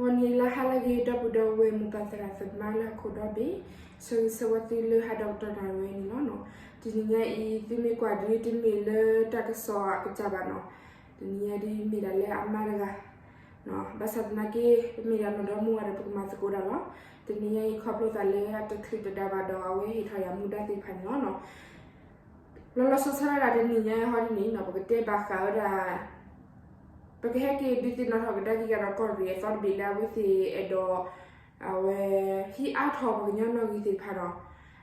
ဂီၤနံၤလၢဟါလၢအဂ့ၤ ဒီပုၢ်ဒီဝဲၢ်မိၢ်ပၢ်သရၣ်သမါလၢဟီၣ်ခိၣ်ဒီဘ့ၣ်, ဆၢဂ့ၤဆၢဝါသုလၢဟါဒီးကတီၢ်နၣ်ရံၣ်ဝဲန့ၣ်လီၤ. တနံၤညါအံၤ သုမ့ၢ်ကွၢ်ဒုးတမ့ၢ်လၢတၢ်ကစီၣ်အကစၢ်ဘၣ်နီၤ, တနံၤညါဒ်မ့ၢ်ဒၣ်လၢအမါတဂၤ ဘၣ်ဆၣ်သနာ်က့ ပမ့ၢ်ဒၣ်နီၢ်ဒီမါဝၤဒီး ပကမၤသကိးတၢ်လီၤ. တနံၤညါအံၤ ခီဖျိသးလၢအတချုးတဒါဘၣ်ဒီး အဝဲဟ့ၣ်ထီၣ်ယၤမူဒါသ့ၣ်တဖၣ်န့ၣ်လီၤ. လီၤလီၤဆီဆီဒၣ်တနံၤညါအံၤဟီဒ်န့ၣ်နီၤ ပကတဲဘၣ်ဃးဝဲဒၣ် ပကဟဲက့ၤဒုးသ့ၣ်နီၣ်ထီၣ်ကဒါက့ၤကဒီးကီၢ်ရ့ၣ်အသီတဘ့ၣ်လၢအဝဲသ့ၣ်အဲၣ်ဒိး အဝဲ ဟံးအါထီၣ်ပှၤကညီနီၣ်ဂံၢ်သ့ၣ်တဖၣ်ဒီး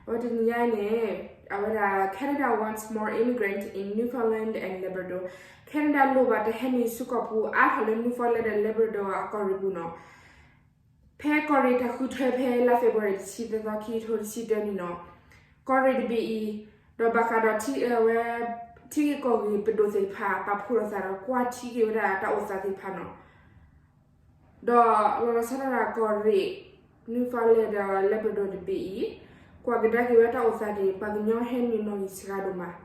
အဝဲတနံၤညါအံၤန့ၣ် အဝဲဒၣ် Canada wants more immigrant in Newfoundland and Labrador. Canada လိၣ်ဘၣ်တၢ်ဟဲနုာ်ဆူကီၢ်ပူၤအါထီၣ်လၢ Newfoundland and Labrador အကီၢ်ရ့ၣ်ပူၤနီၤ. ဖဲကီၢ်ရ့ၣ်တၢ်ဃုထၢဖဲလါ February တဆံသၢသီ ခံကထိတဆံတၢန့ၣ်နီၤ, ကီၢ်ရ့ၣ်တဘ့ၣ်အံၤ ဒီးဘၣ်ဃးဒီးထံ အဝဲ ထံဂ့ၢ်ကီၢ်ဂ့ၢ်ပဒိၣ်သ့ၣ်တဖၣ် ပာ်ဖှိၣ်ထီၣ်သးဒီးကွၢ်ထံက့ၤဝဲဒၣ်တၢ်အိၣ်သးသ့ၣ်တဖၣ်နီၤ. ဒီးလီၤလီၤဆီဒၣ်တၢ်ကီၢ်ရ့ၣ် Newfoundland ဒီး Labrador တဘ့ၣ်အံၤ ကွၢ်ကဒါက့ၤဝဲတၢ်အိၣ်သးန့ၣ် ပှၤကညီဟဲနုာ်နီၣ်ဂံၢ်စှၤဒိၣ်မး.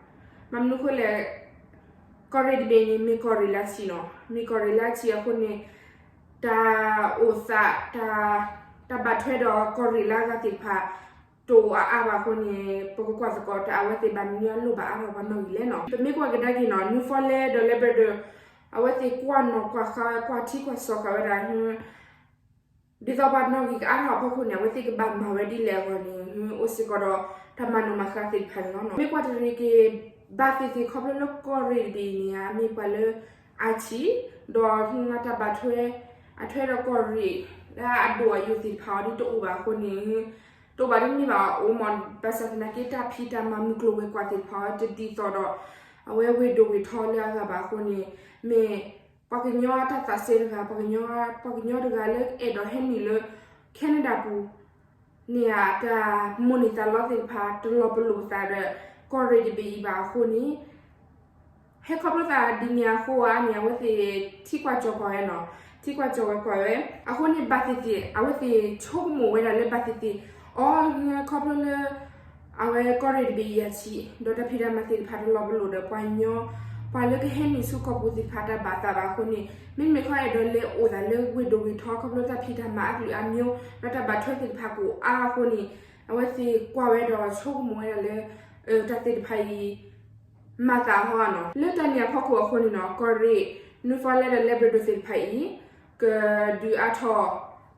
ဘၣ်မနုၤအဃိလဲၣ် ကီၢ်ရ့ၣ်တဘ့ၣ်န့ၣ် မ့ၢ်ကီၢ်ရ့ၣ်လၢအဆံးနီၤ, မ့ၢ်ကီၢ်ရ့ၣ်လၢအဆံးအဃိန့ၣ် တၢ်အိၣ်သး တၢ် တၢ်ဘၣ်ထွဲဒီးကီၢ်ရ့ၣ်လၢအဂၤသ့ၣ်တဖၣ် တအိၣ်အါအါဘၣ်အဃိန့ၣ် ပကကွၢ်သကိးတၢ်အဝဲသ့ၣ်ဘၣ်မနုၤအလိၣ်ဘၣ်အါထီၣ်ပှၤနီၣ်ဂံၢ်လဲၣ်နီၤ. ပမ့ၢ်ကွၢ်ကဒါက့ၤနီၤ Newfoundland ဒီး Labrador အဝဲသ့ၣ်ကွၢ်နီၣ်ကွၢ်ဃါ ကွၢ်ထံကွၢ်စီၤဃာ်ဝဲဒၣ် ဒ်သိးပှၤနီၣ်ဂံၢ်ကအါထီၣ်အဖီခိၣ်န့ၣ် အဝဲသ့ၣ်ကဘၣ်မၤဝဲဒ်လဲၣ်အဂီၢ်န့ၣ် အိၣ်စ့ၢ်ကီးဒီးတၢ်မၤနီၣ်မၤဃါသ့ၣ်တဖၣ်န့ၣ်လီၤ. မ့ၢ်ကွၢ်တရံးက့ၤ ဘၣ်သ့ၣ်သ့ၣ်ခီဖျိလၢကီၢ်ရ့ၣ်တဘ့ၣ်အံၤန့ၣ် မ့ၢ်ပှၤလၢအဆံး ဒီးတၢ်ဘၣ်ထွဲ အထွဲဒီးကီၢ်ရ့ၣ် လၢအဒိၣ်အယိာ်သ့ၣ်တဖၣ်အီၤဒ်တအိၣ်ဘၣ်အဃိန့ၣ် တအိၣ်ဘၣ်တမ့ၢ်ဘၣ် အိၣ်မး ဘၣ်ဆၣ်သနာ်က့ တၢ်ဖံးတၢ်မၤမုၢ်ကျိၤဝဲၤကွာ်သ့ၣ်တဖၣ်အီၤ တဒ်သိးဒီး အဝဲဝ့ၢ်ဒိၣ်ဝ့ၢ်ထီလၢအဂၤဘၣ်အဃိန့ၣ် မ့ၢ်ပှၤကညီအတၢ်သးစဲတဂၤ ပှၤကညီ ပှၤကညီတဂၤလၢအဲၣ်ဒိးဟဲနုာ်လၢ Canada ပူၤန့ၣ် အတၢ်မိၣ်န့ၢ်သးလီသ့ၣ်တဖၣ် တလီၤပလိာ်ပသးဒီး ကီၢ်ရ့ၣ်တဘ့ၣ်အံၤဘၣ်အဃိန့ၣ် ဟဲခီဖျိသးဒ်န့ၣ်အဃိဧါန့ၣ် အဝဲသ့ၣ်ထံကွၢ်ကၠီၤကွၢ်ဝဲနီၤ, ထံကွၢ်ကၠီၤဝဲကွၢ်ဝဲ အဃိန့ၣ် ဘၣ်သ့ၣ်သ့ၣ် အဝဲသ့ၣ်ဆိကမိၣ်ဝဲဒၣ်လၢဘၣ်သ့ၣ်သ့ၣ် အီၤ ခီဖျိလၢ အဝဲကီၢ်ရ့ၣ်တဘ့ၣ်အံၤအဆံး ဒီးတၢ်ဖံးတၢ်မၤသ့ၣ်တဖၣ်တလီၤပလိာ်ဒီးပှၤကညီ ပှၤလၢကဟဲနုာ်ဆူကီၢ်ပူၤသ့ၣ်တဖၣ်တၢ်ဘၣ်သးဘၣ်အဃိန့ၣ် မ့မ့ၢ်ခီအဲၣ်ဒိးလဲၤအိၣ်သးလၢဝ့ၢ်ဒိၣ်ဝ့ၢ်ထီ ခီဖျိတၢ်ဖံးတၢ်မၤအကလုာ်အါမံၤ ဒီးတၢ်ဘၣ်ထွဲသ့ၣ်တဖၣ်ကအိၣ်အါအဃိန့ၣ် အဝဲသ့ၣ်ကွၢ်ဝဲဒီးဆိကမိၣ်ဝဲဒၣ်လၢ တၢ်သ့ၣ်တဖၣ်အံၤ မၤသးဟီနီၤ လၢတၢ်န့ၣ်အဖီခိၣ်အဃိန့ၣ်နီၤ ကီၢ်ရ့ၣ် Newfoundland ဒီး Labrador သ့ၣ်တဖၣ်အံၤ ကဒုးအါထီၣ်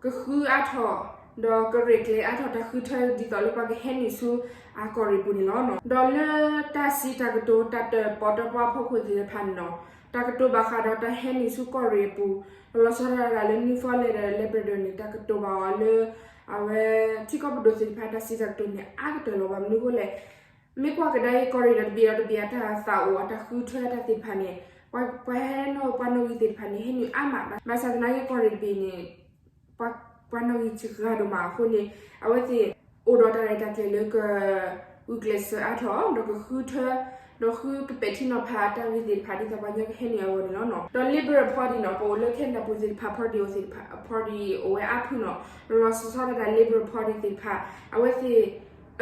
ကဃုအါထီၣ် ဒီးကရဲၣ်ကျဲၤအါထီၣ်တၢ်ဃုထၢဒ်သိးလၢပှၤကဟဲနုာ်ဆူအကီၢ်ရ့ၣ်ပူၤန့ၣ်လီၤ. ဒီးလၢတၢ်စံးတၢ်ကတိၤ တၢ်တၢၣ်ပီၣ်တၢၣ်ပီအဖီခိၣ်သ့ၣ်တဖၣ်န့ၣ်နီၤ တၢ်ကတိၤဘၣ်ဃးဒီးတၢ်ဟဲနုာ်ဆူကီၢ်ရ့ၣ်အပူၤ လီၤလီၤဆီဆီဒၣ်လၢ Newfoundland ဒီး Labrador န့ၣ် တၢ်ကတိၤဘၣ်အီၤလၢ အဝဲ ထံကီၢ်ပဒိၣ်သ့ၣ်တဖၣ်တၢ်စံးတၢ်ကတိၤန့ၣ် အါကတၢၢ်လီၤ. ဘၣ်မနုၤအဃိလဲၣ် မ့ၢ်ကွၢ်ကဒါအံၤ ကီၢ်ရ့ၣ်ဒီးတဘ့ၣ်ဒီးတဘ့ၣ်အတၢ်သးအိၣ် အတၢ်ဃုထၢတၢ်သ့ၣ်တဖၣ်န့ၣ် ပှၤဟဲနီၣ် ပှၤနီၣ်ဂံၢ်သ့ၣ်တဖၣ်န့ၣ် ဟဲနုာ်အါမး ဘၣ်ဆၣ်သနာ်က့ ကီၢ်ရ့ၣ်တဘ့ၣ်န့ၣ် ပှၤနီၣ်ဂံၢ်စှၤဒိၣ်မးအဃိန့ၣ် အဝဲသ့ၣ်အိၣ်ဒီးတၢ်ရဲၣ်တၢ်ကျဲၤလၢကဂုာ်ကျဲးစၢးအါထီၣ် ဒီးကဃုထၢ ဒီးဃုကပဲာ်ထံနီၤဖးတၢ်ဂ့ၢ်သ့ၣ်တဖၣ် ဒ်သိးပှၤကညီကဟဲနုာ်အဂီၢ်န့ၣ်လီၤ. ဒီး Liberal Party နီၤ ပအိၣ်လၢ Canada ပူၤသ့ၣ်တဖၣ် party အိၣ်သ့ၣ်တဖၣ် party အိၣ်ဝဲအါဖုၣ်နီၤ လီၤလီၤဆီဆီဒၣ်တၢ် Liberal Party သ့ၣ်တဖၣ် အဝဲသ့ၣ်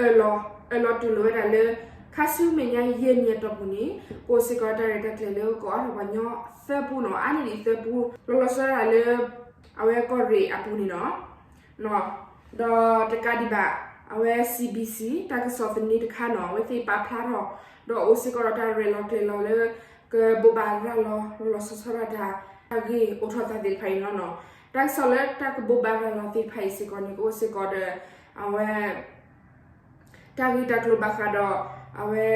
အၢၣ်လီၤ အၢၣ်လီၤတူၢ်လိာ်ဝဲဒၣ်လၢ ခါဆူမဲာ်ညါယဲၢ်နံၣ်အတီၢ်ပူၤန့ၣ် ကအိၣ်စ့ၢ်ကီးတၢ်ရဲၣ်တၢ်ကျဲၤလၢကအိးထီၣ်ပှၤကညီသၢပူနီၤ အါန့ၢ်ဒံးသၢပူ လီၤလီၤဆီဒၣ်တၢ်လၢ အဝဲကီၢ်ရ့ၣ်အပူၤန့ၣ်နီၤ ဒီးတကးဒံးဘၣ် အဝဲ C B C တၢ်ကစီၣ်သန့တခါနီၤ အဝဲသ့ၣ်ပာ်ဖျါထီၣ် ဒီးအိၣ်စ့ၢ်ကီးဒီးတၢ်ရဲၣ်လီၤကျဲၤလီၤလၢ ကဘိးဘၣ်ရၤလီၤ လီၤလီၤဆီဆီဒၣ်တၢ် တၢ်ဂ့ၢ်အိးထီၣ်သးသ့ၣ်တဖၣ်အံၤလီၤနီၤ. တၢ်ကစီၣ်လၢတၢ်ကဘိးဘၣ်ရၤလီၤသ့ၣ်တဖၣ်အံၤစ့ၢ်ကီးန့ၣ် ကအိၣ်စ့ၢ်ကီးဒီး အဝဲ တၢ်ဂ့ၢ်တၢ်ကျိၤဘၣ်ဃးဒီး အဝဲ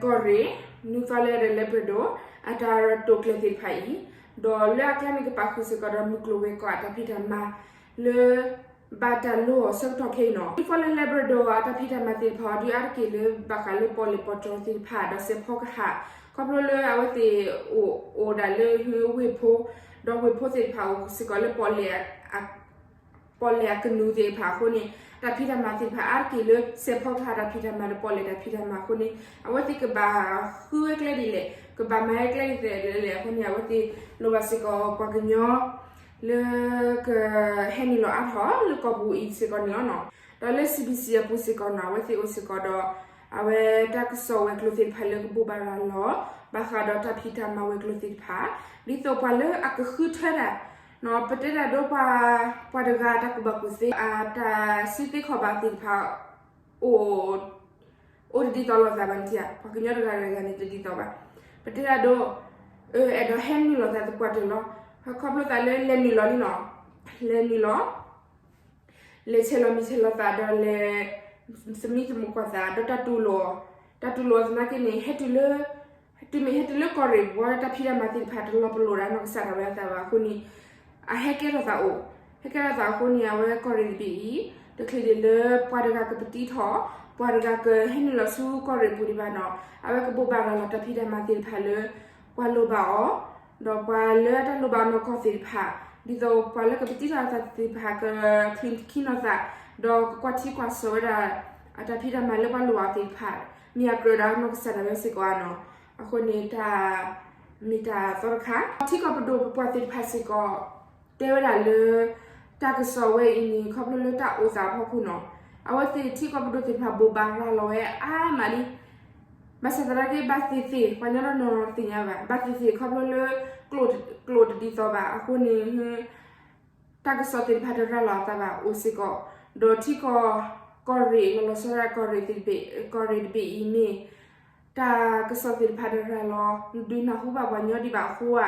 ကီၢ်ရ့ၣ် Newfoundland ဒီး Labrador အတၢ်တိာ်ကျဲၤသ့ၣ်တဖၣ်အံၤ, ဒီးလၢအကျါန့ၣ် ကပာ်ဃုာ်စ့ၢ်ကီးဒီးမုၢ်ကျိၤဝဲၤကွာ်အတၢ်ဖံးတၢ်မၤလၢ ဘၣ်တၢ်လိအီၤဆၢကတီၢ်ခဲအံၤနီၤ. Newfoundland Labrador အတၢ်ဖံးတၢ်မၤသ့ၣ်တဖၣ်အံၤ ဒုးအါတက့ၢ်လၢဘၣ်ဃးလၢပီၣ်လဲၣ်ပီၣ်တီၤသ့ၣ်တဖၣ် ဒီးစဲးဖီကဟၣ် ခီဖျိလၢအဝဲသ့ၣ်အိၣ်ဒၣ်လၢဝ့ၢ်ဖိ, ဒီးဝ့ၢ်ဖိသ့ၣ်တဖၣ်အိၣ်စ့ၢ်ကီးလၢပီၣ်လဲၣ် ပီၣ်လဲၣ်အကနူၤသ့ၣ်တဖၣ်အဃိန့ၣ် တၢ်ဖံးတၢ်မၤသ့ၣ်တဖၣ်အါတက့ၢ်လၢ စဲးဖီကဟၣ်တၢ်ဖံးတၢ်မၤဒီးပီၣ်လဲၣ်တၢ်ဖံးတၢ်မၤအဃိန့ၣ် အဝဲသ့ၣ်ကဘၣ်ဃုဝဲကျဲဒ်လဲၣ်, ကဘၣ်မၤဝဲကျဲဒ်လဲၣ်ဒ်လဲၣ်အဃိန့ၣ် အဝဲသ့ၣ်လိၣ်ဘၣ်စ့ၢ်ကီးပှၤကညီ လၢကဟဲနုာ်လီၤအါထီၣ်လၢကီၢ်ပူၤအံၤစ့ၢ်ကီးန့ၣ်လီၤနီၤ. ဒီးလၢ C B C အပူၤစ့ၢ်ကီးနီၤ အဝဲသ့ၣ်အိၣ်စ့ၢ်ကီးဒီး အဝဲတၢ်ကစီၣ်ဝဲၤကျိၤသ့ၣ်တဖၣ်လၢကဘိးဘၣ်ရၤလီၤ ဘၣ်ဃးဒီးတၢ်ဖံးတၢ်မၤဝဲၤကျိၤသ့ၣ်တဖၣ် ဒ်သိးပှၤလၢအကဃုထၢတၢ် ပတဲတၢ်ဒိ ပှၤတဂၤတၢ်ကူၣ်ဘၣ်ကူၣ်သ့ အတၢ်စံးသ့ခီၣ်ဘၣ်သ့ၣ်တဖၣ် အိၣ် အိၣ်တဒ်သိးလိာ်သးဘၣ်န့ၣ်ဧါ, ပှၤကညီတဂၤတဂၤန့ၣ်တဒ်သိးဘၣ်. ပတဲတၢ်ဒိ အဲၣ်ဒိးဟဲနုာ်လီၤသးသပှၢ်တၢၢ်လီၤ. ခီဖျိသးလၢလဲၤနုာ်လီၤန့ၣ်လီၤ. လဲၤနုာ်လီၤ လဲၤဆဲးလီၤမံၤဆဲးလီၤသးဒီးလဲၤ သမံသမိးကွၢ်သး ဒီးတၢ်တူၢ်လိာ် တၢ်တူၢ်လိာ်သနာ်က့န့ၣ် ဟဲတုၤလၢ တုၤမ့ၢ်ဟဲတုၤလၢကီၢ်ရ့ၣ်ဘီ တၢ်ဖံးတၢ်မၤသ့ၣ်တဖၣ်တလီၤပလိာ်ဒၣ်နီၢ်ကစၢ်ဒၣ်ဝဲအသးဘၣ်အဃိန့ၣ် အဟဲကဲထီၣ်သးအိၣ်, ဟဲကဲထီၣ်သးအဃိန့ၣ် အဝဲကီၢ်ရ့ၣ်တဘ့ၣ်အံၤ တချုးဒံးလၢပှၤတဂၤကပတံထီၣ် ပှၤတဂၤကဟဲနုာ်လီၤဆူကီၢ်ရ့ၣ်ပူၤဒံးဘၣ်နီၤ အဝဲကဘိးဘၣ်ရၤလီၤတၢ်ဖံးတၢ်မၤသ့ၣ်တဖၣ်လၢ ပှၤလိၣ်ဘၣ်အီၤ ဒီးပှၤလၢအတၢ်လိၣ်ဘၣ်နီၢ်ကီၢ်သ့ၣ်တဖၣ် ဒ်သိးပှၤလၢကပတံထီၣ်အသးသ့ၣ်တဖၣ် ကချုးခံနီၤသး ဒီးကကွၢ်ထံကွၢ်စီၤဝဲဒၣ် အတၢ်ဖံးတၢ်မၤလၢပှၤလိၣ်ဘၣ်သ့ၣ်တဖၣ် မ့ၢ်အကြၢးဒီးနီၢ်ကစၢ်ဒၣ်ဝဲစ့ၢ်ကီးဧါနီၤ. အဃိန့ၣ်တၢ် မ့ၢ်တၢ်သီတခါ ထံကီၢ်ပဒိၣ်ပပှၢ်သ့ၣ်တဖၣ်စ့ၢ်ကီး တဲဝဲဒၣ်လၢ တၢ်ကစီၣ်ဝဲအံၤန့ၣ် ခီဖျိလၢတၢ်အိၣ်သးအဖီခိၣ်နီၤ အဝဲသ့ၣ်ထံကီၢ်ပဒိၣ်သ့ၣ်တဖၣ်ဘိးဘၣ်ရၤလီၤဝဲအါမးလံ ဘၣ်ဆၣ်သနာ်က့ ဘၣ်သ့ၣ်သ့ၣ် ပှၤကညီတနီၤသ့ၣ်ညါဘၣ် ဘၣ်သ့ၣ်သ့ၣ်ခီဖျိလၢ ကျိာ်တဒ်သိးဘၣ်အဃိန့ၣ် တၢ်ကစီၣ်သ့ၣ်တဖၣ်တရၤလီၤအသးဘၣ်အိၣ်စ့ၢ်ကီး ဒီးထံကီၢ် ကီၢ်ရ့ၣ် လီၤလီၤဆီဆီ ကီၢ်ရ့ၣ်သ့ၣ်တဘ့ၣ် ကီၢ်ရ့ၣ်တဘ့ၣ်အံၤမ့ၢ် တၢ်ကစီၣ်သ့ၣ်တဖၣ်တရၤလီၤ ဒုးနၢ်ဟူဘၣ်ပှၤကညီဒံးဘၣ်အဃိဧါ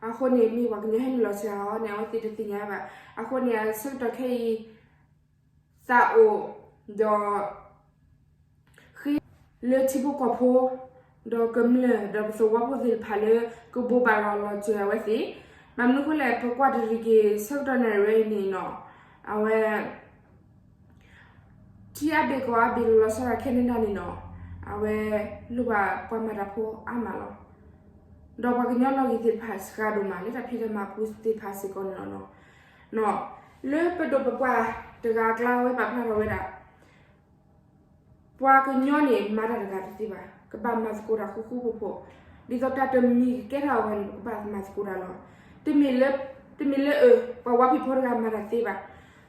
အဃိန့ၣ် မ့ၢ်ပှၤကညီဟဲနုာ်လီၤစှၤအီၤန့ၣ် အဝဲသ့ၣ်တသ့ၣ်ညါဘၣ် အဃိန့ၣ် အဆၢကတီၢ်ခဲအံၤ သးအိၣ် ဒီး ဃ့ လၢထံဖိကီၢ်ဖိ ဒီးကမျၢၢ် ဒီးပသဝီဖိသ့ၣ်တဖၣ်လၢ ကဘိးဘၣ်ရၤလီၤစၢၤအဝဲသ့ၣ် ဘၣ်မနုၤအဃိလဲၣ် ပကွၢ်တရံးက့ၤ ဆၢကတီၢ်နၣ်ရံၣ်ဝဲအံၤန့ၣ်နီၤ အဝဲ ထံအါဘ့ၣ်ကီၢ်အါဘ့ၣ်လီၤဆီဒၣ် Canada န့ၣ်နီၤ အဝဲ လိၣ်ဘၣ်ပှၤမၤတၢ်ဖိအါမးလီၤ. ဒီးပှၤကညီလီၢ်ဂံၢ်သ့ၣ်တဖၣ်စှၤဒိၣ်မး လၢတၢ်ဖံးတၢ်မၤပူၤသ့ၣ်တဖၣ်စ့ၢ်ကီးန့ၣ်လီၤ. လၢပဒိၣ်ပပှၢ်တဂၤအကျါ အဝဲပာ်ဖျါထီၣ်ဝဲဒၣ် ပှၤကညီန့ၣ် မၤတၢ်တဂၤတသ့ဘၣ်, ကဘၣ်မၤသကိးတၢ်ဃူဃူဖိးဖိး, ဒ်သိးတၢ်တမံၤကကဲထီၣ်အဂီၢ်န့ၣ် ပကဘၣ်မၤသကိးတၢ်လီၤ. တမ့ၢ်လၢ တမ့ၢ်လၢအ ပှၤဝါဖံးဖိတဂၤမၤတၢ်သ့ဘၣ်,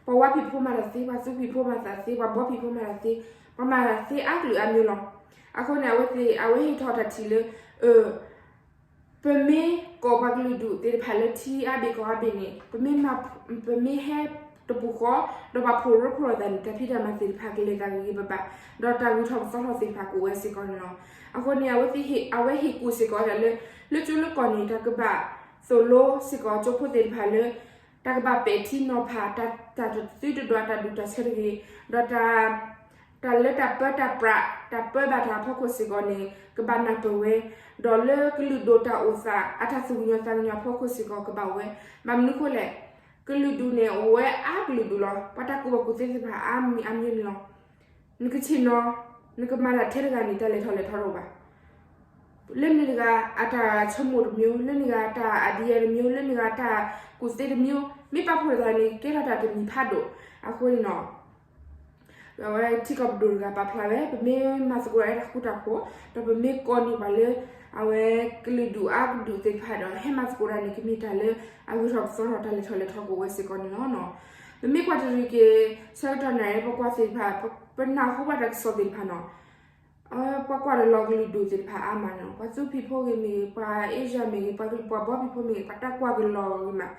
ပှၤဝါဖံးဖိမၤတၢ်သ့, ပှၤသူဖံးဖိမၤတၢ်သ့, ပှၤဘီဖံးဖိမၤတၢ်သ့, ပှၤမၤတၢ်သ့အါကလုာ်အါမျိုးလီၤ. အဃိန့ၣ် အဝဲသ့ၣ် အဝဲဟ့ၣ်ထီၣ်တၢ်ထံၣ်လၢ အ ပမ့ၢ်ကိးပှၤကလုာ်ဒူၣ်သ့ၣ်တဖၣ်လၢထံအါဘ့ၣ်ကီၢ်အါဘ့ၣ်န့ၣ် ပမ့ၢ် ပမ့ၢ်ဟဲတပူၤဃီ ဒီးပှၤဖှိၣ်ရိဖှိၣ်လိာ်သးန့ၣ် တၢ်ဖံးတၢ်မၤသ့ၣ်တဖၣ်ကလဲၤသးဂ့ၤဂ့ၤဘၣ်ဘၣ်, ဒီးတၢ်ဂုၤထီၣ်ပသီထီၣ်သ့ၣ်တဖၣ်ကအိၣ်ဝဲစ့ၢ်ကီးန့ၣ်လီၤ. အဃိန့ၣ် အဝဲဟ့ၣ်ကူၣ်စ့ၢ်ကီးဝဲဒၣ်လၢ လၢကၠိလၢကီၢ်န့ၣ် တၢ်ကဘၣ်သိၣ်လိစ့ၢ်ကီးကၠိဖိသ့ၣ်တဖၣ်လၢ တၢ်ကဘၣ်ပဲာ်ထံနီၤဖး တၢ်တသုတဒွး တၢ်ဒူၣ်တၢ်ဆၢတဂ့ၤ, ဒီးတၢ် တၢ်လၢတၢ်ပၢတၢ်ပြး တၢ်ပၢဘၣ်တၢ်အဖီခိၣ်စ့ၢ်ကီးန့ၣ် ကဘၣ်နၢ်ပၢၢ်ဝဲ, ဒီးလၢကလုာ်ဒိၣ်တၢ်အိၣ်သး အတၢ်သူၣ်ကညီၤသးကညီၤအဖီခိၣ်စ့ၢ်ကီးကဘၣ်အိၣ်ဝဲ, ဘၣ်မနုၤအဃိလဲၣ်, ကလုာ်ဒူၣ်န့ၣ် အိၣ်ဝဲအါကလုာ်ဒူၣ်လီၤ. ပှၤတၢ်ကူၣ်ဘၣ်ကူၣ်သ့သ့ၣ်တဖၣ်အါမံၤအါမံၤန့ၣ်လီၤ. နကဆ့ၣ်နီၤ, နကမၤတၢ်ထဲတဂၤန့ၣ် တၢ်လဲၤထီၣ်လဲၤထီတအိၣ်ဘၣ်. လၢန့ၣ်တဂၤအတၢ်ဆိကမိၣ်တမျိုး, လၢန့ၣ်ဂၤအတၢ် idea တမျိုး, လၢန့ၣ်ဂၤအတၢ်ကူၣ်သ့တမျိုး, မ့ၢ်ပာ်ဖှိၣ်လိာ်သးန့ၣ် ကဲထီၣ်တၢ်တမံၤဖးဒိၣ်. အဃိန့ၣ်နီၤ အဝဲထံကီၢ်ပဒိၣ်တဂၤပာ်ဖျါဝဲ ပမ့ၢ်မၤသကိးတၢ်ဃူတၢ်ဖိး ဒီးပမ့ၢ်ကိးန့ၢ်ပှၤလၢ အဝဲကလုာ်ဒူၣ်အါကလုာ်သ့ၣ်တဖၣ်ဒီး ဟဲမၤသကိးတၢ်န့ၣ် ကမ့ၢ်တၢ်လၢအဂုၤထီၣ်ပသီထီၣ် တၢ်လဲၤထီၣ်လဲၤထီကအိၣ်ဝဲစ့ၢ်ကီးန့ၣ်လီၤ. ပမ့ၢ်ကွၢ်တရံးက့ၤ ဆၢကတီၢ်နၣ်ရံၣ် ပကွၢ်သ့ၣ်တဖၣ် ပနၢ်ဟူဘၣ်တၢ်ကစီၣ်သ့ၣ်တဖၣ်နီၤ ပှၤကွၢ်တလီၤကလုာ်ဒူၣ်သ့ၣ်တဖၣ်အါမးနီၤ, ပှၤသူဖံးဖိဂ့ၤမ့ၢ်ဂ့ၤ, ပှၤအ့ၣ်ယၢ်မ့ၢ်ဂ့ၤ, ပှၤကလုာ်ပှၤဘီဖံးဖိမ့ၢ်ဂ့ၤ, ပှၤတၢ်ကွၢ်ကလီၤဂ့ၤမး.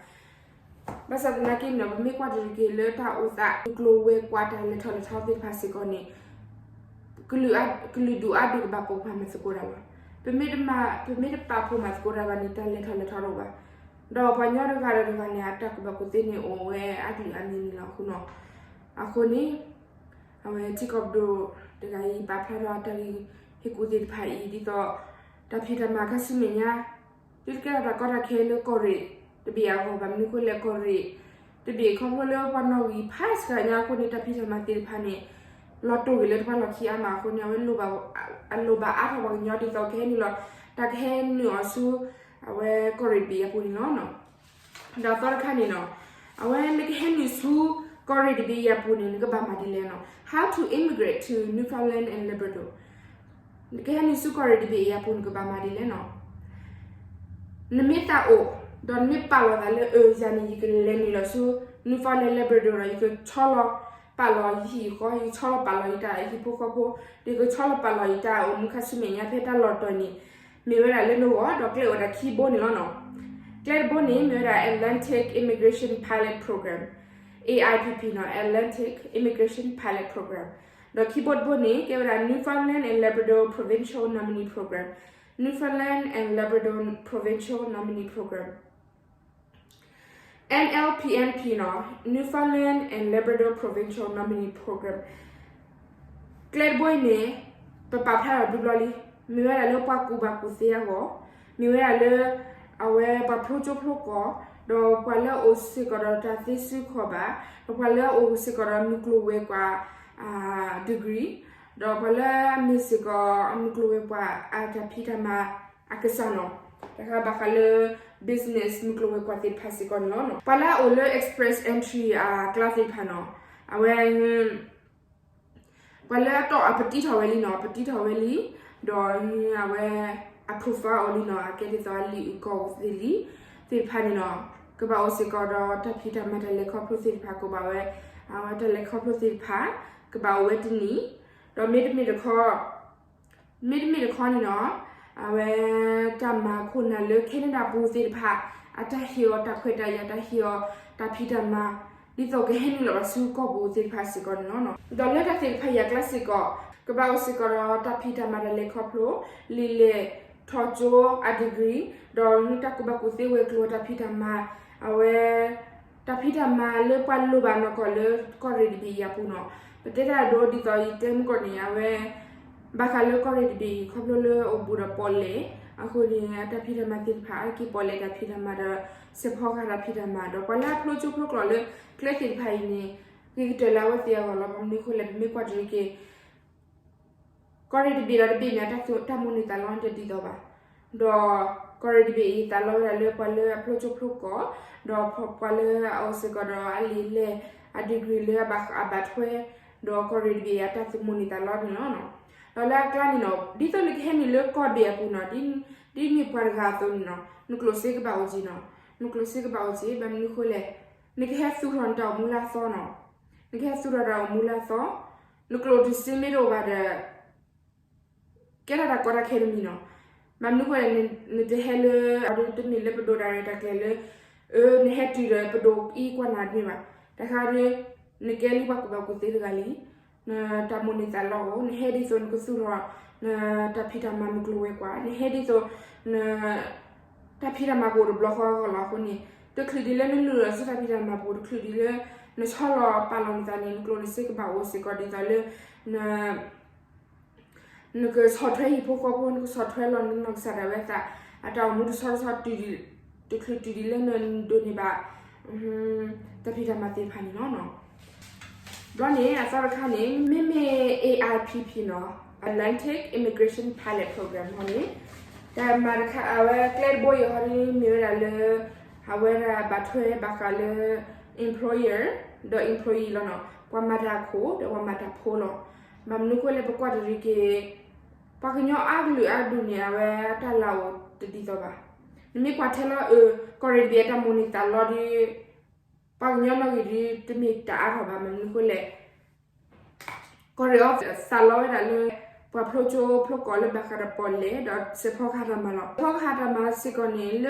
ဘၣ်ဆၣ်သနာ်က့န့ၣ် ပမ့ၢ်ကွၢ်တရံးက့ၤလၢတၢ်အိၣ်သး ကျိၤဝဲၤကွာ်တၢ်လဲၤထီၣ်လဲၤထီသ့ၣ်တဖၣ်စ့ၢ်ကီးန့ၣ် ကလုာ်ဒူၣ်အါဒူၣ်ကဘၣ်ပိာ်ခွါမၤသကိးတၢ်လီၤ. ပမ့ၢ်တမၤ ပမ့ၢ်တပာ်ဖှိၣ်မၤသကိးတၢ်ဘၣ်န့ၣ် တၢ်လဲၤထီၣ်လဲၤထီတအိၣ်ဘၣ်. ဒီးပှၤကညီတဂၤဒီးတဂၤန့ၣ် အတၢ်ကူၣ်ဘၣ်ကူၣ်သ့န့ၣ်အိၣ်ဝဲအါကလုာ်အါမံၤန့ၣ်လီၤ. အဃိနီၤ အဃိန့ၣ် အဝဲထံကီၢ်ပဒိၣ်တဂၤအံၤ ပာ်ဖျါထီၣ်တၢ်ဂ့ၢ်ဟ့ၣ်ကူၣ်သ့ၣ်တဖၣ်အံၤ ဒ်သိး တၢ်ဖံးတၢ်မၤခါဆူမဲာ်ညါ သုတကဲထီၣ်တၢ်ကီတၢ်ခဲလၢကီၢ်ရ့ၣ်တဘ့ၣ်အဂီၢ်ဘၣ်. မနုၤအဃိလဲၣ် ကီၢ်ရ့ၣ်တဘ့ၣ်ခီဖျိလၢပှၤနီၣ်ဂံၢ်ဖးစှၤညါအဃိန့ၣ် တၢ်ဖံးတၢ်မၤသ့ၣ်တဖၣ်န့ၣ် လီၤတိၢ်က့ၤလၢတပှၢ်လီၢ်ခံအါမးအဃိန့ၣ် အဝဲ အလိၣ်ဘၣ်အါထီၣ်ပှၤကညီဒ်သိးကဟဲနုာ်လီၤ တၢ်ကဟဲနုာ်အီၤဆူ အဝဲကီၢ်ရ့ၣ်တဘ့ၣ်အပူၤန့ၣ်လီၤ. ဒီးသီတခါန့ၣ်နီၤ အဝဲနကဟဲနုာ်ဆူ ကီၢ်ရ့ၣ်တဘ့ၣ်အံၤအပူၤန့ၣ် နကဘၣ်မၤဒ်လဲၣ်နီၤ. How to immigrate to Newfoundland and Labrador. နကဟဲနုာ်ဆူကီၢ်ရ့ၣ်တဘ့ၣ်အံၤအပူၤ နကဘၣ်မၤဒ်လဲၣ်နီၤ. နမ့ၢ်သးအိၣ် ဒီးနမ့ၢ်ပာ်လီၤသးလၢ အၢ ယၤန့ၣ် ယကလဲၤနုာ်လီၤဆူ Newfoundland Labrador ဒီး ယကဆီလီၤပာ်လီၤယဟံၣ်ယဃီ, ယကဆီလီၤပာ်လီၤယတၢ်ဟံၣ်ဖိဃီဖိ, ဒီးယကဆီလီၤပာ်လီၤယတၢ်အိၣ်မူခါဆူမဲာ်ညါဖဲတၢ်လီၢ်တတီၤန့ၣ် မ့ၢ်ဝဲဒၣ်လၢနဂီၢ် ဒီးကျဲအိၣ်ဝဲဒၣ်ခံဘိန့ၣ်လီၤနီၤ. ကျဲတဘိန့ၣ် မ့ၢ်ဝဲဒၣ် Atlantic Immigration Pilot Program, A I P P နီၤ, Atlantic Immigration Pilot Program. ဒီးခံဘိတဘိန့ၣ် ကဲဝဲဒၣ် Newfoundland and Labrador Provincial Nominee Program, Newfoundland and Labrador Provincial Nominee Program, N L P N P နီၤ, Newfoundland and Labrador Provincial Nominee Program. ကျဲတဘိအံၤန့ၣ် ပပာ်ဖျါထီၣ်ဘျုးဘျီလံ, မ့ၢ်ဝဲဒၣ်လၢပှၤကူၣ်ဘၣ်ကူၣ်သ့အဂီၢ်, မ့ၢ်ဝဲဒၣ်လၢ အဝဲပှၤဖျိကၠိဖျိကီၢ်, ဒီးပှၤလၢအအိၣ်စ့ၢ်ကီးဒီးတၢ်သ့စုခီၣ်ဘၣ်, ဒီးပှၤလၢအအိၣ်စ့ၢ်ကီးဒီးမုၢ်ကျိၤဝဲၤကွာ် degree, ဒီးပှၤလၢအမ့ၢ်စ့ၢ်ကီးမုၢ်ကျိၤဝဲၤကွာ်အတၢ်ဖံးတၢ်မၤအကစၢ်နီၤ, တခါဘၣ်ဃးလၢ business မုၢ်ကျိၤဝဲၤကွာ်သ့ၣ်တဖၣ်စ့ၢ်ကီးန့ၣ်လီၤ. ပှၤလၢအအိၣ်လၢ express entry အကျါသ့ၣ်တဖၣ်နီၤ, အဝဲ ပှၤလၢအတီၢ်အပတံထီၣ်ဝဲလံနီၤ, ပတံထီၣ်ဝဲလံ, ဒီးအဝဲ အ profile အိၣ်လံနီၤ, အကဲဒ်သိးအလံာ်အုၣ်ကီၢ်အူသ့ၣ်လံ သ့ၣ်တဖၣ်န့ၣ်နီၤ, ကဘၣ်အိၣ်စ့ၢ်ကီးဒီးတၢ်ဖံးတၢ်မၤတၢ်လဲၤခီဖျိသ့ၣ်တဖၣ်ကဘၣ်ဝဲ, အဝဲတၢ်လဲၤခီဖျိသ့ၣ်တဖၣ် ကဘၣ်အိၣ်ဝဲတနံၣ်, ဒီးမ့တမ့ၢ်တခီ မ့တမ့ၢ်တခီန့ၣ်နီၤ, အဝဲ တၢ်မၤခိၣ်နၢ်လၢ Canada ပူၤသ့ၣ်တဖၣ် အတၢ်ဟ့ၣ်အီၤတၢ်ခွဲးတၢ်ယာ် တၢ်ဟ့ၣ်အီၤတၢ်ဖံးတၢ်မၤ ဒ်သိးကဟဲနုာ်လီၤဘၣ်ဆူကီၢ်ပူၤသ့ၣ်တဖၣ်စ့ၢ်ကီးန့ၣ်လီၤ. ဒီးလၢတၢ်သ့ၣ်တဖၣ်အံၤအကျါစ့ၢ်ကီး ကဘၣ်အိၣ်စ့ၢ်ကီးဒီးတၢ်ဖံးတၢ်မၤတၢ်လဲၤခီဖျိ, လံာ်လဲၢ်ထီၣ်ကၠိအ degree, ဒီးတၢ်ကူၣ်ဘၣ်ကူၣ်သ့ဝဲၤကျိၤတၢ်ဖံးတၢ်မၤ, အဝဲ တၢ်ဖံးတၢ်မၤလၢပှၤလိၣ်ဘၣ်နီၢ်ကီၢ်လၢကီၢ်ရ့ၣ်တဘ့ၣ်အံၤအပူၤနီၤ. ပတဲတၢ်ဒိဒ်သိးယတဲမုၢ်ကီၢ်န့ၣ် အဝဲ ဘၣ်ဃးလၢကီၢ်ရ့ၣ်တဘ့ၣ်အံၤ ခီဖျိလၢအိၣ်ဘူးဒီးပီၣ်လဲၣ်အဃိန့ၣ် အတၢ်ဖံးတၢ်မၤသ့ၣ်တဖၣ် အက့ၤပီၣ်လဲၣ်တၢ်ဖံးတၢ်မၤဒီး စဲးဖီကဟၣ်တၢ်ဖံးတၢ်မၤ ဒီးပှၤလၢအဖျိကၠိဖျိကျိာ်လၢကျဲသ့ၣ်တဖၣ်အံၤန့ၣ် ဂ့ၤကတၢၢ်လၢအဝဲသ့ၣ်အဂီၢ်လီၤ. ဘၣ်မနုၤအဃိလဲၣ် ပမ့ၢ်ကွၢ်တရံးက့ၤ ကီၢ်ရ့ၣ်တဘ့ၣ်ဒီးတဘ့ၣ်န့ၣ် တၢ်မူန့ၢ်သးလီန့ၣ်တဒ်သိးဘၣ်. ဒီးကီၢ်ရ့ၣ်တဘ့ၣ်အံၤ သးလီဝဲဒၣ်လၢပှၤလၢအဖျိကၠိဖျိကျိာ်, ဒီးပှၤလၢအအိၣ်စ့ၢ်ကီးဒီးအလံာ်လဲၢ် အ degree လၢအဘၣ်အဘၣ်ထွဲ, ဒီးကီၢ်ရ့ၣ်တဘ့ၣ်အံၤ တၢ်မူန့ၢ်သးလီန့ၣ်လီၤ. ဒီးလၢအကျါန့ၣ်နီၤ ဒ်သိးနကဟဲနုာ်လၢကီၢ်ဘ့ၣ်အပူၤနီၤ, ဒ်မ့ၢ်ပှၤတဂၤအသိးန့ၣ်နီၤ နကျိၣ်စ့ကဘၣ်အိၣ်က့ၤနီၤ, နကျိၣ်စ့ကဘၣ်အိၣ်က့ၤ ဘၣ်မနုၤအဃိလဲၣ်, နကဟဲသူၣ်ထီၣ်နတၢ်အိၣ်မူလၢအသီနီၤ, နကဟဲသူၣ်ထီၣ်တၢ်အိၣ်မူလၢအသီ, နကျိၣ်တစ့မ့ၢ်တအိၣ်ဘၣ်ဒီး ကဲထီၣ်တၢ်ကီတၢ်ခဲတမံၤနီၤ. ဘၣ်မနုၤအဃိလဲၣ် နတဟဲလၢ အီၤဒ်တမ့ၢ်လၢပဒိၣ်တၢ်ရဲၣ်တၢ်ကျဲၤလၢ အၢ နဟဲတုၤဒီးပဒိၣ်အံၤကွၢ်နၤတမ့ၢ်ဘၣ်. တခါဒီး နကဲလံပှၤကူၣ်ဘၣ်ကူၣ်သ့တဂၤလံ, နတၢ်မူန့ၢ်သးလီအိၣ်, နဟဲဒ်သိးနကသူၣ်ထီၣ် နတၢ်ဖံးတၢ်မၤမုၢ်ကျိၤဝဲၤကွာ်, နဟဲဒ်သိး န တၢ်ဖံးတၢ်မၤကအိၣ်တဘျီဃီအဂီၢ်လီၤ. အဃိန့ၣ် တချုးဒ်လၢနလုၢ်လီၤဆူတၢ်ဖံးတၢ်မၤပူၤ, တချုးဒ်လၢ နဆီလီၤပာ်လီၤနသးန့ၣ် နကျိၣ်နစ့ကဘၣ်အိၣ်စ့ၢ်ကီးဒ်သိးလၢ န နကဆီၣ်ထွဲဟံၣ်ဖိဃီဖိ, နကဆီၣ်ထွဲလီၤနနီၢ်ကစၢ်ဒၣ်ဝဲအသး, အတၢ်အိၣ်မူတဆီတဆီ တချုးတုၤဒ်လၢနဒိးန့ၢ်ဘၣ် တၢ်ဖံးတၢ်မၤသ့ၣ်တဖၣ်န့ၣ်လီၤ. ဘျီန့ၣ် အသီတခါန့ၣ် မ့မ့ၢ် A I P P နီၤ, Atlantic Immigration Pilot Program ဟီန့ၣ် တၢ်မၤတခါ အဝဲကျဲတဘိအံၤဟီန့ၣ် မ့ၢ်ဝဲဒၣ်လၢ အဝဲဒၣ်ဘၣ်ထွဲဘၣ်ဃးလၢ employer ဒီး employee လီၤနီၤ, ပှၤမၤတၢ်ခိၣ်ဒီးပှၤမၤတၢ်ဖိလီၤ. ဘၣ်မနုၤအဃိလဲၣ် ပကွၢ်တရံးက့ၤ ပှၤကညီအါကလုာ်အါဒူၣ်န့ၣ် အဝဲတၢ်လၢအိၣ်တဒ်သိးဘၣ်. နမ့ၢ်ကွၢ်ထဲလီၤအၢ ကီၢ်ရ့ၣ်တဘ့ၣ်အတၢ်မူန့ၢ်သးလီဒီး ပှၤကညီနီၣ်ဂံၢ်ဒီးတမ့ၢ်တၢ်အါထီၣ်ဘၣ်. မနုၤအဃိလဲၣ် ကီၢ်ရ့ၣ်အံၤသးလီဝဲဒၣ်လၢ ပှၤဖျိကၠိဖျိကျိာ်လၢဘၣ်ဃးဒီးပီၣ်လဲၣ်ဒီးစဲးဖီကဟၣ်တၢ်မၤလီၤ. စဲးဖီကဟၣ်တၢ်မၤစ့ၢ်ကီးန့ၣ် လၢကီၢ်ရ့ၣ်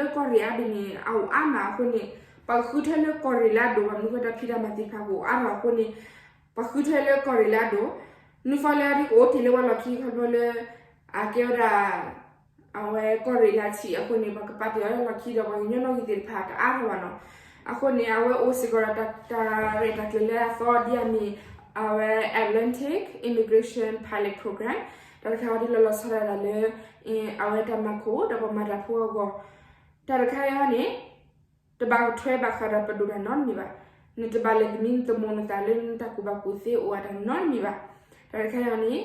အါဒ်န့ၣ် အအိၣ်အါမးအဃိန့ၣ် ပှၤကဃုထၢလၢကီၢ်ရ့ၣ်လၢအဒိၣ် ဘၣ်မနုၤအဃိ တၢ်ဖံးတၢ်မၤသ့ၣ်တဖၣ်ကအိၣ်အါထီၣ်အဃိန့ၣ် ပှၤဃုထၢလၢကီၢ်ရ့ၣ်လၢအဒိၣ်. နုၤဖီလဲအဒ်ကအိၣ်တ့ၢ်လၢပှၤလီၢ်ခံခီဖျိလၢ အကဲဝဲဒၣ် အဝဲကီၢ်ရ့ၣ်လၢအဆံးအဃိန့ၣ် ပှၤကပာ်တ့ၢ်အီၤလၢလီၢ်ခံဒီးပှၤကညီနီၣ်ဂံၢ်သ့ၣ်တဖၣ်တအါထီၣ်ဘၣ်နီၤ. အဃိန့ၣ် အဝဲအိၣ်စ့ၢ်ကီးဒီးတၢ်ရဲၣ်တၢ်ကျဲၤလၢအသီဒ်အမ့ၢ် အဝဲ Atlantic Immigration Pilot Program တၢ်တခါအံၤဒ်လီၤလီၤဆီဒၣ်တၢ်လၢ အဝဲတၢ်မၤခိၣ်ဒီးပှၤမၤတၢ်ဖိအဂီၢ် တၢ်တခါအံၤန့ၣ် တဘၣ်ကထွဲဘၣ်ဃးဒီးပဒိၣ်တၢ်နီတမံၤဘၣ်. နတဘၣ်လဲၤသမံသမိးနသးလၢနတၢ်ကူၣ်ဘၣ်ကူၣ်သ့အိၣ်အတၢ်နီတမံၤဘၣ်. တၢ်တခါအံၤန့ၣ်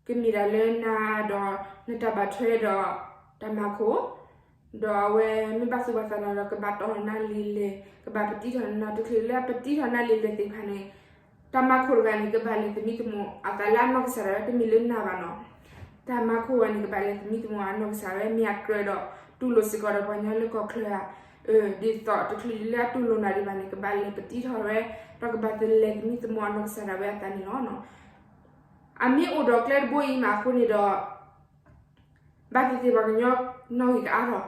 ကမ့ၢ်ဒၣ်လၢနၤဒီးနတၢ်ဘၣ်ထွဲဒီးတၢ်မၤခိၣ်, ဒီးအဝဲမ့ၢ်ဘၣ်သူၣ်ဘၣ်သးနၤဒီး ကဘၣ်တီၢ်နၤလံာ်လဲၢ်, ကဘၣ်ပတံထီၣ်နၤ တချုးလၢအပတံထီၣ်နၤလံာ်လဲၢ်သ့ၣ်တဖၣ်န့ၣ် တၢ်မၤခိၣ်တဂၤန့ၣ် ကဘၣ်လဲၤသမံသမိးအသးလၢအနီၢ်ကစၢ်ဒၣ်ဝဲ တမ့ၢ်လၢနၤဘၣ်နီၤ. တၢ်မၤခိၣ်ဝဲန့ၣ် ကဘၣ်လဲၤသမံသမိးအနီၢ်ကစၢ်ဝဲ မ့ၢ်အကြၢးဒီးတူၢ်လိာ်စ့ၢ်ကီးဒီးပှၤကညီလၢကီၢ်ချၢဧါ, ဒ်သိးတချုးလၢအတူၢ်လိာ်နၤဒံးဘၣ်န့ၣ် ကဘၣ်လဲၤပတံထီၣ်ဝဲ ဒီးကဘၣ်လဲၤသမံသမိးအနီၢ်ကစၢ်ဒၣ်ဝဲအသးန့ၣ်လီၤ. အမ့ၢ်အိၣ်ဒီးကျဲတဘိအံၤမးအဃိန့ၣ်ဒီး ဘၣ်သ့ၣ်သ့ၣ်ပှၤကညီနီၣ်ဂံၢ်ကအါထီၣ်,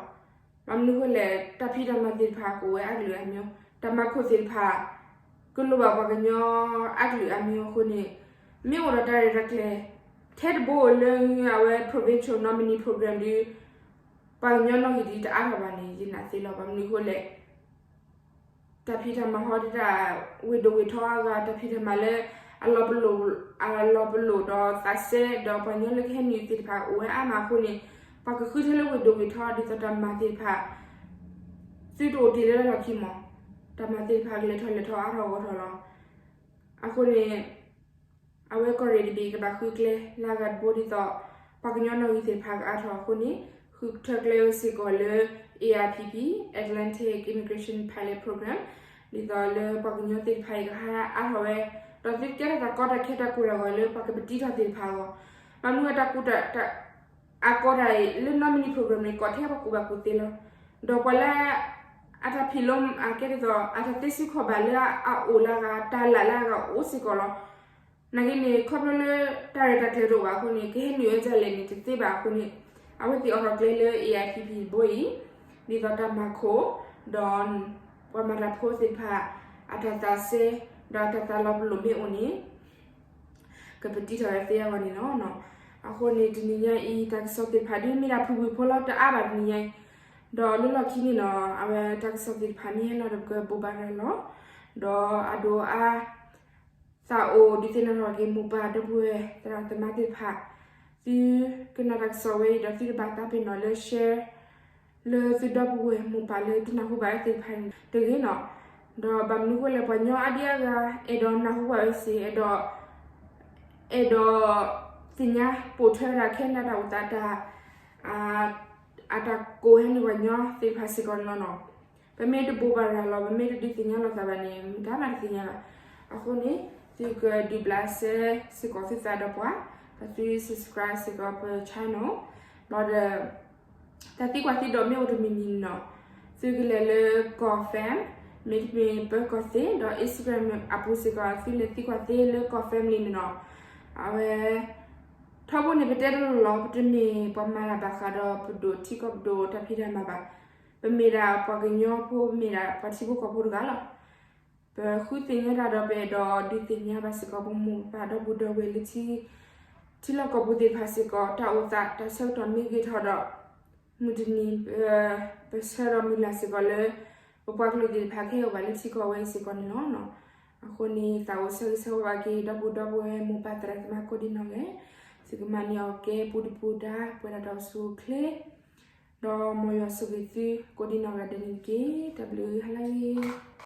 ဘၣ်မနုၤအဃိလဲၣ် တၢ်ဖံးတၢ်မၤသ့ၣ်တဖၣ်ကအိၣ်ဝဲအါကလုာ်အါမံၤ, တၢ်မၤခိၣ်သ့ၣ်တဖၣ် ကလိၣ်ဘၣ်ပှၤကညီအါကလုာ်အါမံၤအဃိန့ၣ်, မ့ၢ်အိၣ်ဒီးတၢ်ရဲၣ်တၢ်ကျဲၤ ထဲတဘိလၢအဝဲ provincial nominee program ဒီး ပှၤကညီနီၣ်ဂံၢ်ဒ်တအါထီၣ်ဘၣ်န့ၣ် ယနာ်သ့လီၤ. ဘၣ်မနုၤအဃိလဲၣ် တၢ်ဖံးတၢ်မၤဟီဒ်တၢ် ဝ့ၢ်ဒိၣ်ဝ့ၢ်ထီအဂၤ တၢ်ဖံးတၢ်မၤလၢ အလီၤပလိာ်, အလီၤပလိာ်ဒီးသးစဲဒီးပှၤကညီလၢကဟဲနုာ်သ့ၣ်တဖၣ်အိၣ်ဝဲအါမးအဃိန့ၣ်, ပှၤကဃုထၢလၢဝ့ၢ်ဒိၣ်ဝ့ၢ်ထီ ဒ်သိးတၢ်မၤသ့ၣ်တဖၣ် သုတအိၣ်တ့ၢ်လၢတၢ်လီၢ်ခံမး, တၢ်မၤသ့ၣ်တဖၣ်ကလဲၤထီၣ်လဲၤထီအါထီၣ်ဂီၢ်ထီၣ်လီၤ. အဃိန့ၣ် အဝဲကီၢ်ရ့ၣ်တဘ့ၣ်ကဘၣ်ဃုကျဲလၢအဂၤတဘိဒ်သိး ပှၤကညီနီၣ်ဂံၢ်သ့ၣ်တဖၣ်ကအါထီၣ်အဃိန့ၣ်, ဃုထၢကျဲဝဲစ့ၢ်ကီးလၢ A I P P, Atlantic Immigration Pilot Program, ဒ်သိးလၢပှၤကညီသ့ၣ်တဖၣ်အံၤကဟးအါထီၣ်ဝဲ, ဒီးသုကဲထီၣ်တၢ်ကီတၢ်ခဲတၢ်ကိၢ်တၢ်ဂီၤလၢပှၤကပတံထီၣ်သ့ၣ်တဖၣ်အဂီၢ်, ဘၣ်မနုၤအတၢ်ကူၣ်တၢ် အကီတၢ်အံၤ လၢ nominee program န့ၣ် ကိးထဲပှၤကူၣ်ဘၣ်ကူၣ်သ့လီၤ. ဒီးပှၤလၢ အတၢ်ဖံးလိအကဲဒ်သိး အတၢ်သ့စ့ၢ်ကီးဘၣ်လၢအအိၣ်လၢအဂၤ တၢ်လၢ်လၢအဂၤအိၣ်စ့ၢ်ကီးလီၤ. နာ်က့န့ၣ် ခီဖျိလၢတၢ်ရဲၣ်တၢ်ကျဲၤတအိၣ်ဘၣ်အဃိန့ၣ် ကဟဲနုာ်ဝဲဒ်လဲၣ်န့ၣ် တသ့ဘၣ်အဃိန့ၣ်, အဝဲသ့ၣ်အိးထီၣ်ကျဲလၢ A I P P တဘိအံၤ, ဒ်သိးတၢ်မၤခိၣ်, ဒီး ပှၤမၤတၢ်ဖိသ့ၣ်တဖၣ် အတၢ်သးစဲ, ဒီးအတၢ်သးလီၤပလိာ်မ့ၢ်အိၣ်န့ၣ် ကပတံထီၣ်ဝဲသ့အဂီၢ်န့ၣ်လီၤ. အဃိန့ၣ် တနံၤညါအံၤ တၢ်ကစီၣ်သ့ၣ်တဖၣ်ဒ်မ့ၢ်ဒၣ်ဖုၣ်ဖုၣ်ဖိလီၤတအါဘၣ်တနံၤညါအံၤ, ဒီးလၢလီၢ်ခံန့ၣ်နီၤ အဝဲတၢ်ကစီၣ်သ့ၣ်တဖၣ်မ့ၢ်ဟဲလီၤဒီးပကဘိးဘၣ်ရၤလီၤ. ဒီးအဒိအါ သးအိၣ်ဒုးသ့ၣ်နီၣ်ထီၣ်က့ၤမိၢ်ပၢ်ဒီပုၢ်ဝဲၢ် သရၣ်သမါသ့ၣ်တဖၣ်, သုကနၣ်တၢ်ကစီၣ်ဝဲအံၤဒီးသုတဘၣ်သးပ့ၤနီၣ်လၢ share လၢသုဒီပုၢ်ဝဲၢ်မိၢ်ပၢ်လၢတနၢ်ဟူဘၣ်အသ့ၣ်တဖၣ်န့ၣ်တဂ့ၤနီၤ. ဒီးဘၣ်မနုၤအဃိလဲၣ် ပှၤကညီအါဒံအါဂၤ အဲၣ်ဒိးနၢ်ဟူဘၣ်ဝဲစ့ၢ်, အဲၣ်ဒိး အဲၣ်ဒိးသ့ၣ်ညါပိာ်ထွဲဝဲဒၣ်ခဲန့ၣ်တၢ်အိၣ်သးတၢ် အတၢ်ကိးဟဲနုာ်ပှၤကညီသ့ၣ်တဖၣ်စ့ၢ်ကီးန့ၣ်လီၤနီၤ. ပမ့ၢ်တဘိးဘၣ်ရၤလီၤ ပမ့ၢ်တဒုးသ့ၣ်ညါလိာ်သးဘၣ်န့ၣ် မတၤမးတသ့ၣ်ညါဘၣ်. အဃိန့ၣ် သုကဒုးဘျးစဲစ့ၢ်ကီးသုသးဒီးပှၤ, ဒီးသု subscribe စ့ၢ်ကီးပ channel, ဘျီဒီး တၢ်သံကွၢ်သံဒိးမ့ၢ်အိၣ်တမံၤမံၤန့ၣ်နီၤ, သုကလဲၤလၢကီၢ် fam, မ့တမ့ၢ်ပၢၤကီၢ်သ့ၣ် ဒီး Instagram အပူၤစ့ၢ်ကီး သုလဲၤသံကွၢ်သ့လၢကီၢ် family န့ၣ်နီၤ. အဝဲ ထီဘိန့ၣ် ပတဲတလိၤလီၤ, ပတမ့ၢ်ပှၤမၤတၢ်ဘၣ်ဃးဒီးပဒိၣ်ထံကီၢ်ပဒိၣ်တၢ်ဖံးတၢ်မၤဘၣ်. ပမ့ၢ်ဒၣ်ပှၤကညီဖိ, ပမ့ၢ်ဒၣ်ပှၤထံဖိကီၢ်ဖိတဂၤလီၤ. ပဃုသ့ၣ်ညါတၢ်ဒီးပအဲၣ်ဒိးဒုးသ့ၣ်ညါဘၣ်စ့ၢ်ကီးပမိၢ်ပၢ်ဒီပုၢ်ဒီဝဲၢ်လၢ ထံလီၢ်ကီၢ်ပူၤသ့ၣ်တဖၣ်စ့ၢ်ကီး တၢ်အိၣ်သးတၢ်ဆၢကတီၢ်မ့ၢ်ဂ့ၤထီၣ်ဒီး မုၢ်တနံၤ ပဆၢဒီးမုၢ်လၢ်စ့ၢ်ကီးလၢ ပပှၤကလုာ်သ့ၣ်တဖၣ်ကဟဲအိၣ်ဘၣ်လၢထံကီၢ်ဝဲအံၤစ့ၢ်ကီးန့ၣ်လီၤ. အဃိန့ၣ် သးအိၣ်ဆၢဂ့ၤဆၢဝါဘၣ်က့ၤ ဒီပုၢ်ဒီဝဲၢ်မိၢ်ပၢ်သရၣ်သမါကိးဒံနီၢ်ဂၤ, သုကမၤန့ၢ်အီၤကဲပူၤတပူၤဒါ ပှဲၤဒီးတၢ်အိၣ်ဆူၣ်အိၣ်ချ့, ဒီးမ်ယွၤဆိၣ်ဂ့ၤသုကိးဒံနီၢ်ဂၤဒဲးန့ၣ်တက့ၢ်. တၢ်ဘျုးဟါလၢအဂ့ၤ.